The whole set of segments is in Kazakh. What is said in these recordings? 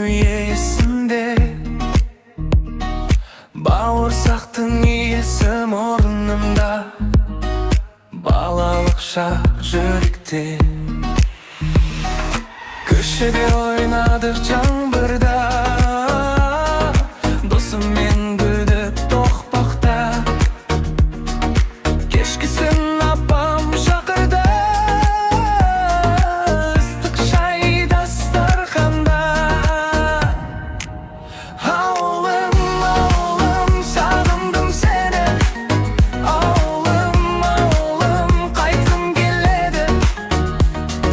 Есімде бауырсақтың иісі мұрнымда. Балалық шақ жүректе. Көшеде ойнадық жаңбырда, досыммен күлдік тоқпақта. Кешкісін апам шақырды, ыстық шай дастарханда. Ауылым, ауылым, сағындым сені. Ауылым, ауылым, қайтқым келеді.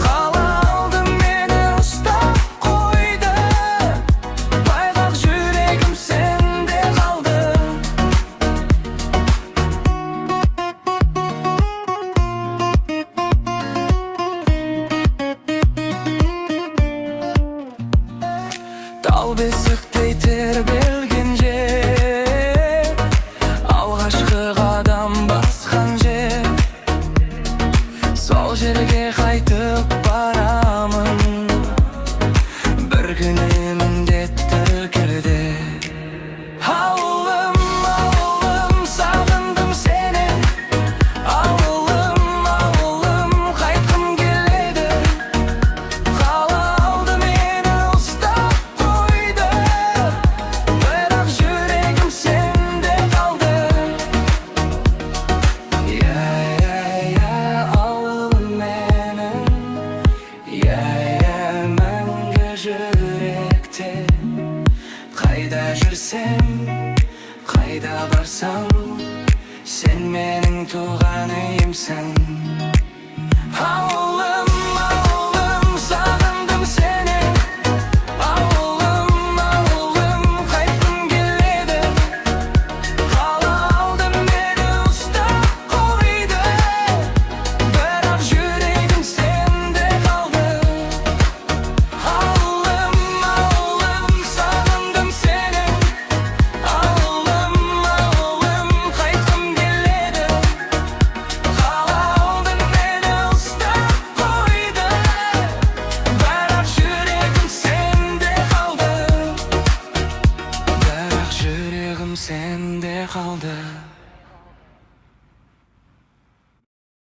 Қала алды мені ұстап қойды, бірақ жүрегім сенде қалды. Тал бесіктей тербелген жер, алғашқы қадам басқан жер. Сол жерге қайтып барамын бір күні міндетті түрде. Ауылым, ауылым, сағындым сені. Ауылым, ауылым, қайтқым келеді. Қала алды мені ұстап қойды, бірақ жүрегім сенде қалды. Иә, иә, иә, ауылым менің. Иә, иә, мәңгі жүректе. Қайда жүрсем, қайда барсам, сен менің туған үйімсің. Ауыл.